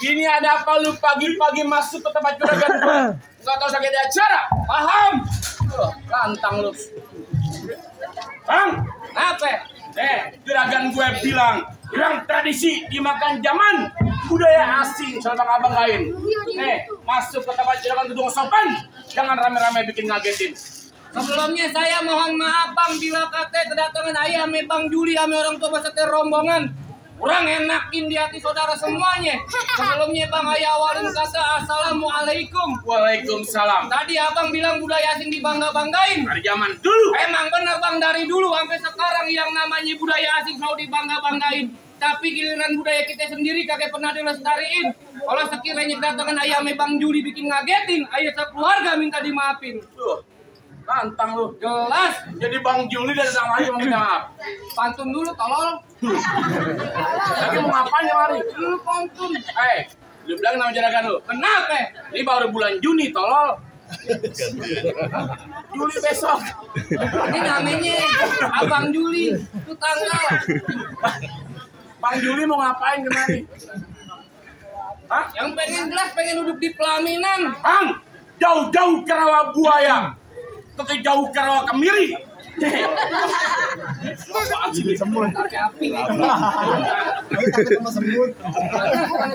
Ini ada apa lu pagi-pagi masuk ke tempat juragan gue? Nggak tahu sakit acara, paham? Lantang lu. Bang, apa? Juragan gue bilang tradisi dimakan zaman, budaya asing sama abang lain. Masuk ke tempat juragan gedung sopan, jangan rame-rame bikin ngagetin. Sebelumnya saya mohon maaf bang bila kata kedatangan ayah ame Bang Juli ame orang tua beserta rombongan kurang enakin di hati saudara semuanya. Sebelumnya bang ayah awalin kata assalamualaikum. Waalaikumsalam. Tadi abang bilang budaya asing dibangga-banggain. Dari zaman dulu. Emang bener bang, dari dulu sampai sekarang yang namanya budaya asing selalu dibangga-banggain. Tapi giliran budaya kita sendiri kagak pernah dilestariin. Kalau sekiranya kedatangan ayah ame Bang Juli bikin ngagetin, ayah sekeluarga minta dimaafin. Tantang lu. Jelas. Jadi Bang Juli dan sama aja mau minta maaf. Pantun dulu tolol. Lagi mau ngapain ya mari? Lu pantun. Lu bilang nama juragan lu. Kenapa? Ini baru bulan Juni tolol. Juli besok. Ini namanya Abang Juli. Itu tanggal. Bang Juli mau ngapain kemari? Hah? Yang pengen jelas pengen duduk di pelaminan. Bang, jauh-jauh ke rawa buaya. Jauh ke rawa kemiri. Semut. Api nih.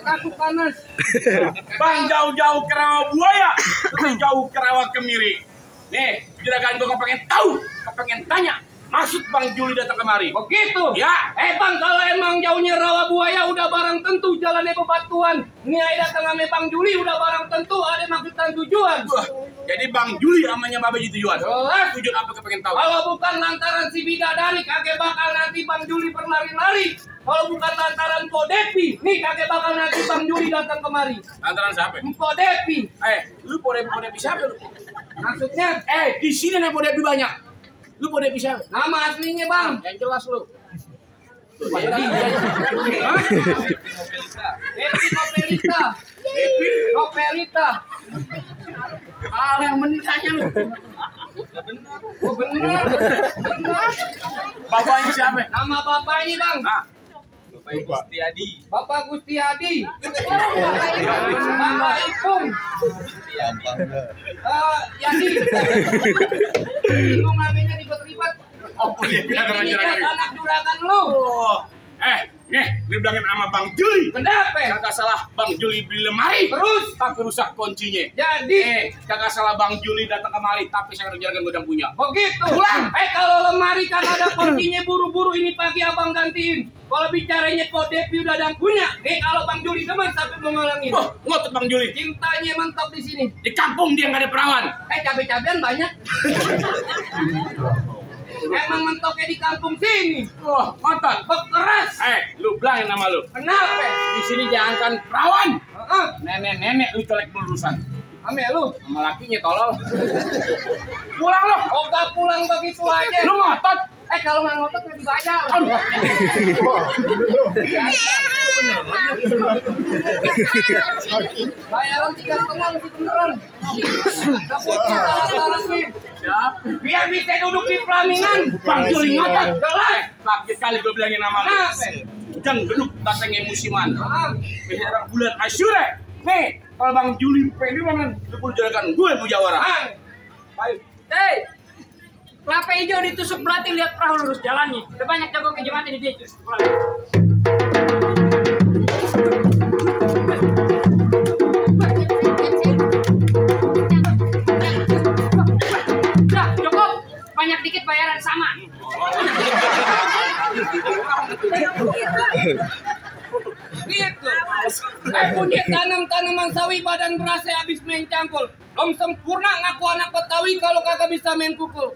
Takut panas. Bang, jauh-jauh ke rawa buaya. Jauh ke rawa kemiri. Nih, juragan gue pengen tahu, pengen tanya. Maksud Bang Juli datang kemari. Begitu? Ya. Bang, kalau emang jauhnya rawa buaya udah barang tentu jalannya bebatuan. Nih datang sama Bang Juli udah barang tentu ada maksud dan tujuan. Jadi Bang Juli amanya Babe tujuan. Jelas. Tujuan apa kepengen tahu? Kalau bukan lantaran si bidadari kagak bakal nanti Bang Juli berlari-lari. Kalau bukan lantaran Mpo Depi, nih kagak bakal nanti Bang Juli datang kemari. Lantaran siapa? Mpo Depi. Lu Mpo Depi siapa lu? Maksudnya? Di sini nih Mpo Depi banyak. Lu Mpo Depi siapa? Nama aslinya Bang. Yang jelas lu. Depi Nopelita. Hal yang menitanya lu. Oh bener. Bapaknya siapa? Nama bapaknya Bang. Bapak Gustiadi. Bapak Ipung. Yadi. Lu namanya ribet-ribet. Oh, iya, Ini anak juragan lu. Nih, dibilangin sama Bang Juli. Kenapa? Kagak salah Bang Juli beli lemari. Terus? Tapi rusak kuncinya. Jadi? Kagak salah Bang Juli datang kemari, tapi saya kerjakan gudang punya. Begitu. Pulang. Kalau lemari kagak ada kuncinya buru-buru ini pagi abang gantiin. Kalau bicaranya kok Depi udah ada punya. Kalau Bang Juli teman tapi mau ngalangin. Oh, ngotot Bang Juli. Cintanya mantap di sini. Di kampung dia nggak ada perawan. Cabai-cabean banyak. Emang mentoknya di kampung sini. Wah, ngotot. Bekeras. Lu bilangin nama lu. Kenapa? Di sini jangankan perawan. Heeh. Nenek-nenek lu colek berurusan. Ame lu. Sama lakinya tolol. Pulang lo. Oh, gak pulang begitu aja. Lu ngotot. Kalau nggak ngotot nggak dibayar. Bayaran 3,5 masih beneran. Biar bisa duduk di pelaminan. Bang Juli ngotot. Jelas. Lagi kali gue bilangin nama lu. Jangan geduk datangnya musiman. Biar bulan Asyura. Nih, kalau Bang Juli pede banget, lu jadikan gue mujawara. Baik. Hei. Kelapa hijau ditusuk belati, lihat perahu lurus jalannya. Udah banyak jago kejamatan di dia. Udah, cukup. Banyak dikit bayaran sama. Gitu. Punya tanam-tanaman sawi badan berasa habis main cangkul. Om sempurna ngaku anak Betawi kalau kagak bisa main pukul.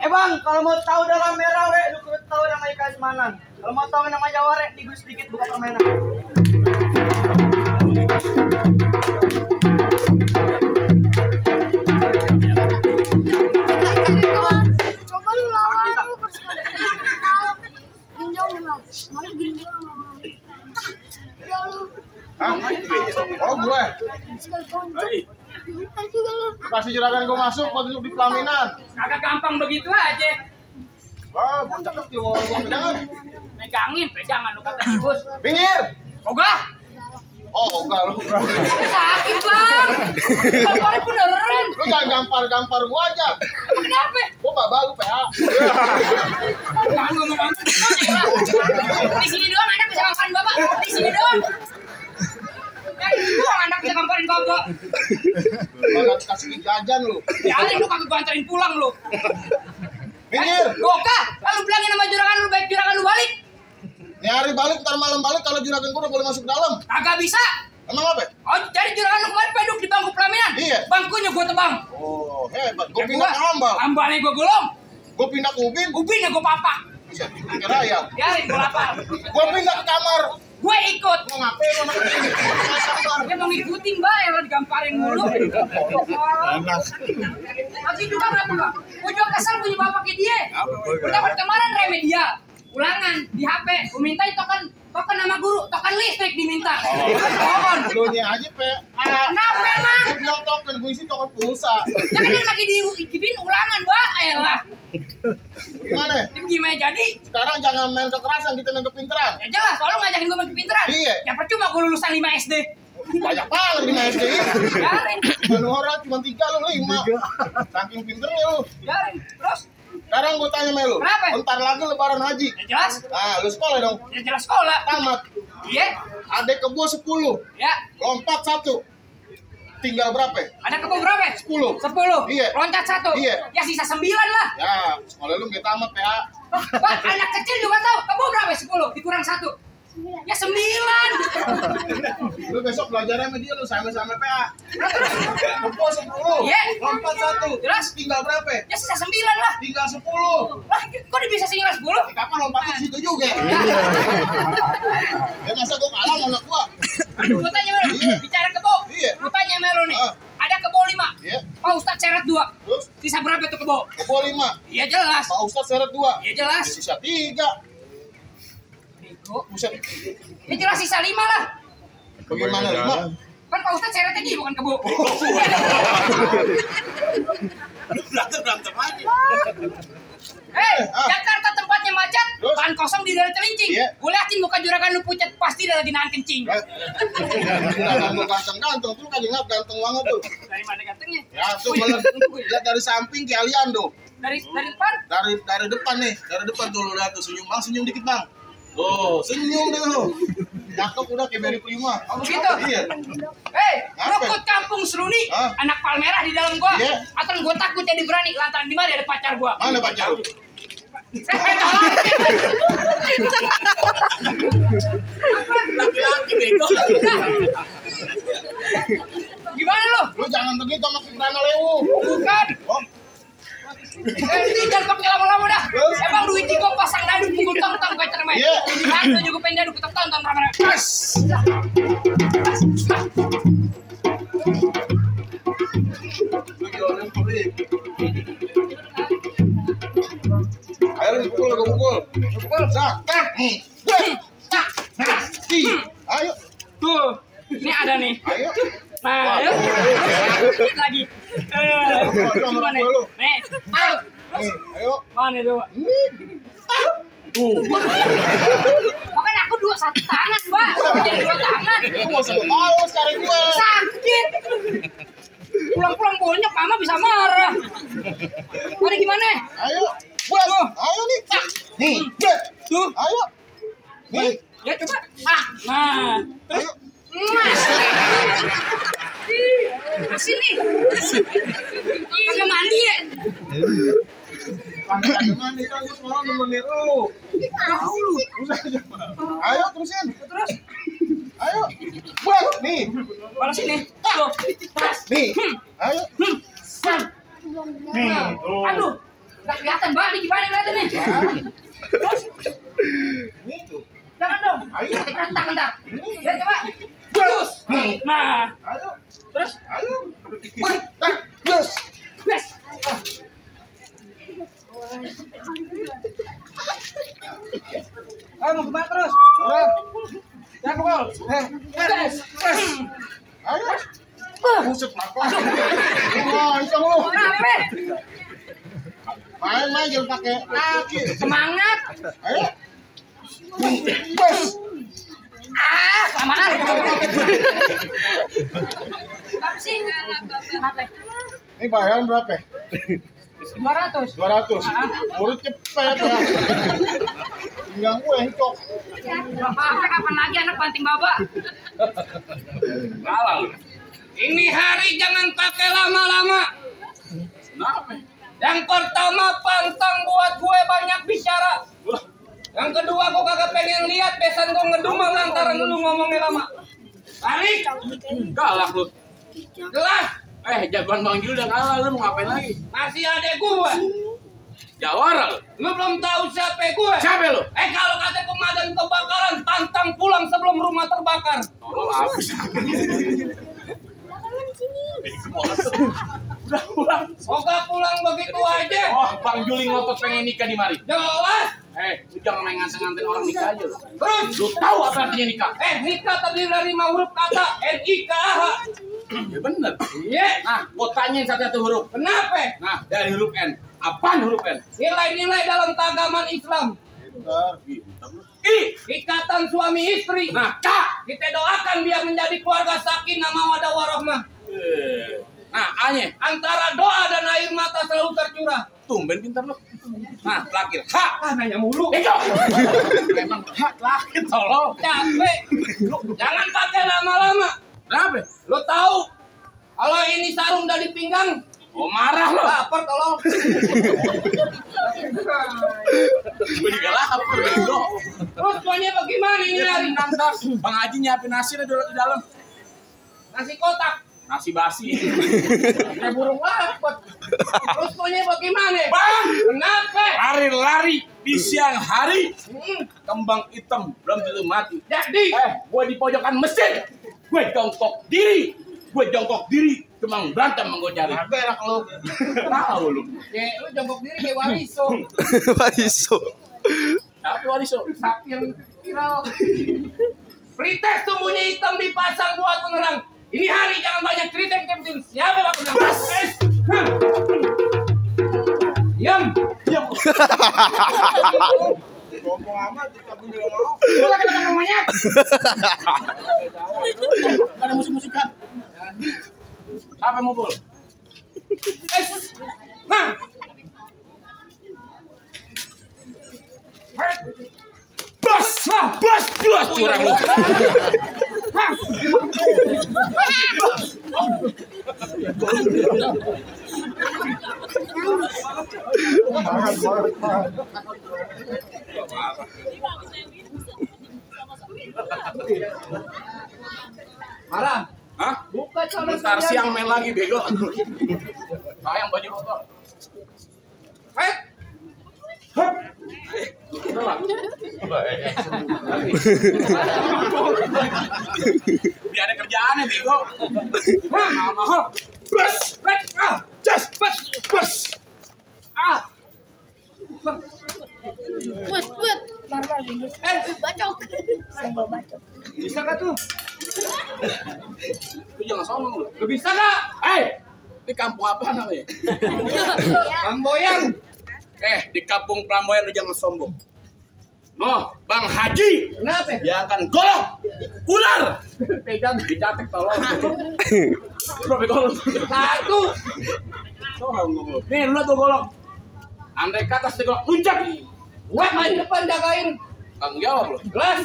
Bang, kalau mau tahu dalam merah lu kudu tahu nama ikan semanan. Kalau mau tahu nama Jawa digus sedikit buka permainan. Coba lu lawan lu ginjal memang. Mana ginjal memang. Oh gue. Kasih lu. Kasih juragan gue masuk buat duduk di pelaminan. Kagak gampang begitu aja. Wah, bocah kecil mau gue pegangan. Megangin, pegangan lu kata bos. Pinggir. Ogah. Oh, enggak lu. Sakit bang. Gambarnya beneran. Lu jangan gampar gue aja. Kenapa? Gue babak lu PA. Jangan ngomong di sini doang anak bisa ngamparin bapak. Di sini doang. Anak bisa ngamparin bapak. Malah kasih jajan lu. Biarin lu kagak anterin pulang lu. Pinggir. Goka, lalu bilangin sama juragan lu baik juragan lu balik. Nih hari balik, ntar malam balik kalau juragan gue udah boleh masuk dalam. Kagak bisa. Emang apa? Oh, jadi juragan lu kemarin peduk di bangku pelaminan. Iya. Bangkunya gua tebang. Oh, hebat. Gue pindah ke ambal. Ambalnya gua gulung. Gue pindah ke ubin. Ubinnya gua papak. Bisa pikir ayam. Biarin gua lapar. Gue pindah ke kamar. Gue ikut. Gue ngapain lu anak kecil? Dia mau ngikutin mbak ya digamparin mulu. Lagi juga berapa bang? Gue juga kesel punya bapaknya dia. Udah kemarin remedial. Ulangan di HP. Gue mintain token nama guru, token listrik diminta. Token. Lu nya aja pe. Kenapa emang? Gue bilang token, gue isi token pulsa. Jangan dia lagi dikirim ulangan mbak. Elah. Gimana? Ini gimana jadi? Sekarang jangan main kekerasan, kita main kepintaran. Ya jelas, kalau lu ngajakin gue main kepintaran. Iya. Ya percuma gue lulusan 5 SD. Banyak banget di SD ini. Biarin. Cuma orang cuma 3 lu 5. Saking pinternya lu. Biarin. Terus? Sekarang gue tanya sama lu. Kenapa? Bentar lagi lebaran haji. Ya jelas. Nah, lu sekolah dong. Ya jelas sekolah. Tamat. Iya. Adek kebo 10. Ya. Lompat 1. Tinggal berapa? Ada kebo berapa? 10. 10. Iya. Loncat 1. Iya. Ya sisa 9 lah. Ya, sekolah lu nggak tamat ya. Wah, anak kecil juga tahu. Kebo berapa? 10. Dikurang 1. Ya 9. Lu besok belajarnya sama dia lu sama-sama PA. Kebo 10. Iya. Lompat 1. Jelas. Tinggal berapa? Ya sisa 9 lah. Tinggal 10. Lah, kok dia bisa sisa 10? Kapan lompatnya di situ juga? Ya masa gua kalah sama anak gua. Gue tanya Melo, bicara kebo. Iya. Gue tanya Melo nih. Ah. Ada kebo 5. Iya. Pak Ustadz seret 2. Terus Sisa berapa tuh kebo? kebo 5. Iya jelas. Pak Ustadz seret 2. Iya jelas. Sisa 3. Buset. Ya jelas sisa 5 lah. Bagaimana 5? Kan Pak Ustadz seretnya dia bukan kebo. Berantem aja. Jakarta tempatnya macet, Terus? bahan kosong di daerah Celincing. Iya. Gue liatin muka juragan lu pucat, pasti dia lagi nahan kencing. Jangan lu ganteng-ganteng, tuh kagak ingat ganteng banget tuh. Dari mana gantengnya? Ya tuh lihat dari samping kayak Aliando. Dari depan? Dari depan nih, dari depan tuh lu lihat tuh senyum bang, senyum dikit bang. Oh, senyum deh lu. Cakep udah kayak Barry Prima. Oh begitu? Iya. Rukut kampung Seruni, Hah? anak palmerah di dalam gua. Iya. Atau gua takut jadi berani lantaran di mana ada pacar gua. Mana pacar lu? Laki-laki bego. Gimana lu? Lu jangan begitu sama Kiprana Lewu. Bukan. Oh, Jangan pakai lama-lama dah. Emang duit gua pasang dadu pukul tong-tong kayak cermin. Iya. Aku juga pengen dadu ketok tong-tong ramai. pas. Ayo pukul, gua pukul. Pukul, sak, tak, nih. Tak, nah, ayo, Tuh, ini ada nih. ayo. Nah, ayo. Lagi. Gimana? Nih, ayo. Nih, ayo. Mana tuh? Makanya aku dua satu tangan, Mbak. Jadi dua tangan. Lu nggak usah tahu sekarang gue. Sakit. Pulang-pulang bolanya mama bisa marah. Mana gimana? Ayo, buat. Ayo nih. Tak, nih, bet. Tuh. Ayo. Nih, Ya coba. Nah. ayo. Sini. Kagak mandi ya? Panggil mandi kan gue semalam nemenin lu. Tahu lu. Ayo terusin. Terus. Ayo. Buat nih. Balas sini. Tuh. Tas. Nih. Ayo. Nih. Aduh. Enggak kelihatan, Mbak. Ini gimana ngeliatnya nih? Terus. Nih tuh. Jangan dong. Ayo. Bentar. Ya coba. Terus. Nah. Ayo. Terus. Ayo. Tak, terus. Yes. Ayo mau kemana terus? Ya pukul. Yes. Ayo. Buset apa? Wah, itu lu. Kenapa? Main jangan pakai kaki. Semangat. Ayo. Bos. Samaan. Apa sih? Kenapa? Ini bayaran berapa? 200. 200. Urut cepet ya. Tinggal gue yang cok. Bapak, kapan lagi anak banting baba? Kalah lu. Ini hari jangan pakai lama-lama. Kenapa? Yang pertama pantang buat gue banyak bicara. Yang kedua gue kagak pengen lihat besan gue ngedumel lantaran lu ngomongnya lama. Tarik. Kalah lu. Jelas. Jagoan Bang Jul udah kalah, lu mau ngapain lagi? Masih ada gue. Jawara lu. Lu belum tahu siapa gue. Siapa lu? Kalau kata pemadam kebakaran, pantang pulang sebelum rumah terbakar. Tolong habis. Udah pulang. Moga pulang begitu aja. Oh, Bang Juli ngotot pengen nikah di mari. Jelas. Lu jangan main nganten-nganten orang nikah aja lu. Terus. Lu tahu apa artinya nikah? Nikah terdiri dari 5 huruf kata NIKH. Ya bener. Iya. Nah, gua tanyain satu-satu huruf. Kenapa? Nah, dari huruf N. Apaan huruf N? Nilai-nilai dalam keagamaan Islam. I. Ikatan suami istri. Nah, K. Kita doakan biar menjadi keluarga sakinah mawaddah warahmah. Nah, A-nya. Antara doa dan air mata selalu tercurah. Tumben pintar lu. Nah, terakhir H. Nanya mulu. Eko. Memang H terakhir tolong. Capek. Jangan pakai lama-lama. Kenapa? Lo tahu kalau ini sarung dari pinggang. Oh, marah lo. Lapar tolong. Gue juga lapar bego. Terus tuanya bagaimana ini hari? Bang Haji nyiapin nasi di dalam. Nasi kotak. Nasi basi. Kayak burung lapar. Terus tuanya bagaimana? Bang, Kenapa? lari-lari di siang hari. Kembang hitam belum tentu mati. Jadi, Gue di pojokan mesin. Gue jongkok diri. Cuma berantem mau gue cari. Berak lu. Tahu lu. lu jongkok diri kayak wariso. Wariso. Tapi wariso. Sakit viral. Frites tumbuhnya hitam dipasang buat penerang. Ini hari jangan banyak cerita yang penting. Siapa yang aku bilang? Diam. Ngomong amat kita punya ngomong. Lu lagi ketemu monyet. Ada musik-musikan. Apa yang mau bol? Nah. Bos. curang lu. Marah. Hah? Buka celana Bentar sekalian. siang main lagi bego. Sayang baju kotor. Hei. Biar ada kerjaannya bego. Mahal. Bus. Just. Bus. Buat. Bacok. Sambal bacok. Bisa gak tuh? Lu jangan sombong lu. Lu bisa gak? Di kampung apa namanya? Pramboyan. Di kampung Pramboyan lu jangan sombong. No, Bang Haji. Kenapa? Dia akan golok ular. Pegang. Dicatek tolong. Berapa golok? Satu. Sombong lu. Nih lu tuh golok. Andai kata si golok puncak. Gua main depan jagain. Tanggung jawab lu. Gelas.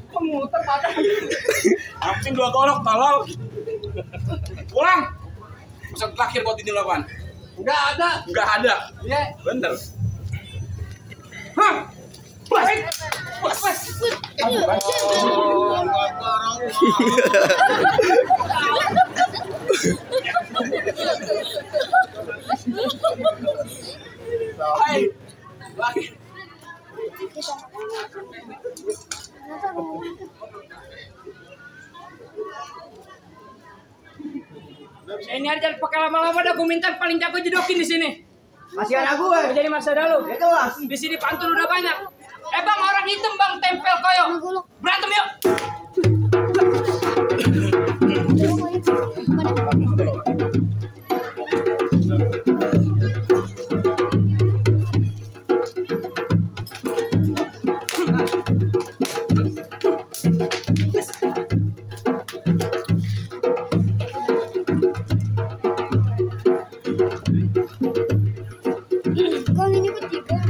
Pemutar patah. Langsung 2 golok tolong. Pulang. Pesan terakhir buat ini lawan. Enggak ada. Enggak ada. Iya. Bener. Hah? Baik. Baik. Baik. Ini aja pakai lama-lama dah gue minta paling jago jedokin di sini. Masih ada gue. Jadi masa dulu. Itu lah. Di sini pantun udah banyak. Bang orang hitam bang tempel koyo. Berantem yuk. Kang ini bertiga.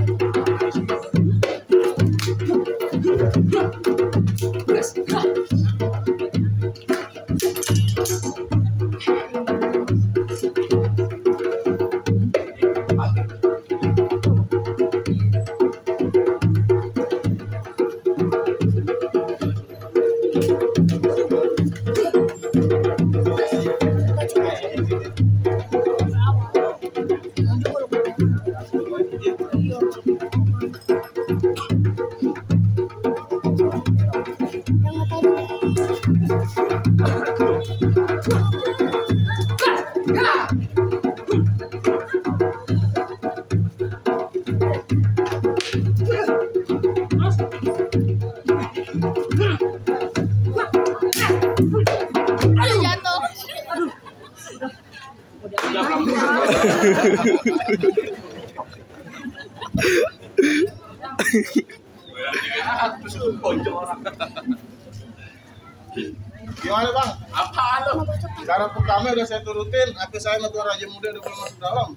Aduh jatuh. Gimana bang? Apaan lu? Cara pertama udah saya turutin, hati saya sama tuan Raja Muda udah masuk dalam.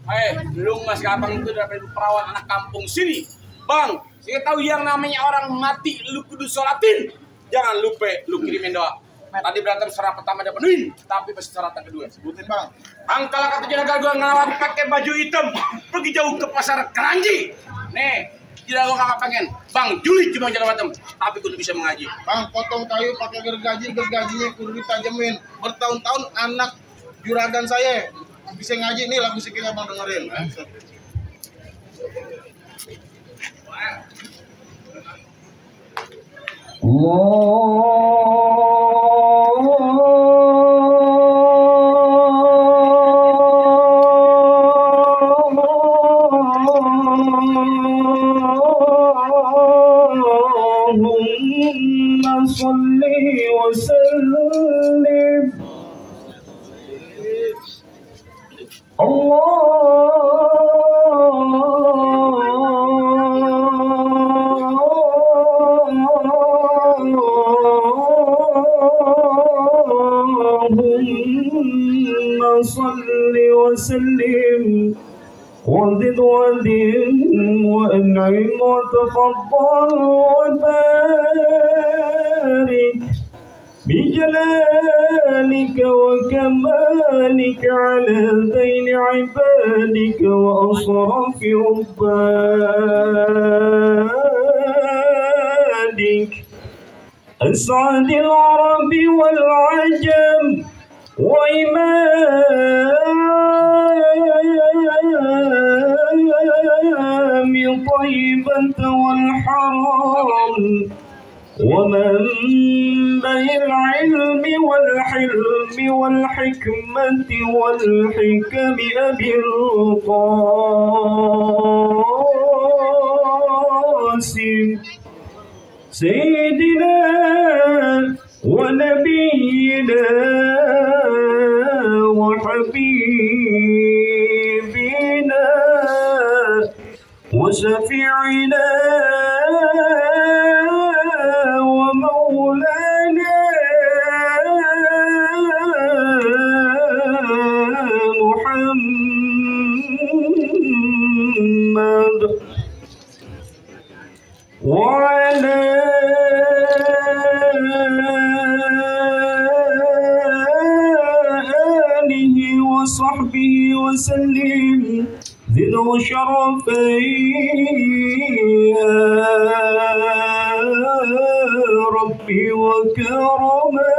Lu Mas Gabang itu dapat perawan anak kampung sini. Bang, saya tahu yang namanya orang mati lu kudu sholatin. Jangan lupa lu kirimin doa. Tadi berantem syarat pertama udah penuhin, tapi masih syarat yang kedua. Sebutin bang. Angkala kata juragan gua ngelawan pakai baju hitam, pergi jauh ke pasar Keranji. Nih, juragan kakak pengen, Bang Juli cuma jaga batem, tapi kudu bisa mengaji. Bang, potong kayu pakai gergajinya kudu ditajemin. Bertahun-tahun anak juragan saya bisa ngaji nih lagu sikilnya bang dengerin. Allahumma salli wa sallim. Allahumma salli wa sallim wa zid وأنعم وتفضل وبارك بجلالك وكمالك على ذين عبادك وأصرف عبادك أسعد العرب والعجم وإمام طيبة والحرام ومنبع العلم والحلم والحكمة والحكم أبي القاسم سيدنا ونبينا وحبيبنا وشفيعنا ومولانا محمد وعلى آله وصحبه وسلم ذو شرفين يا ربي وكرما.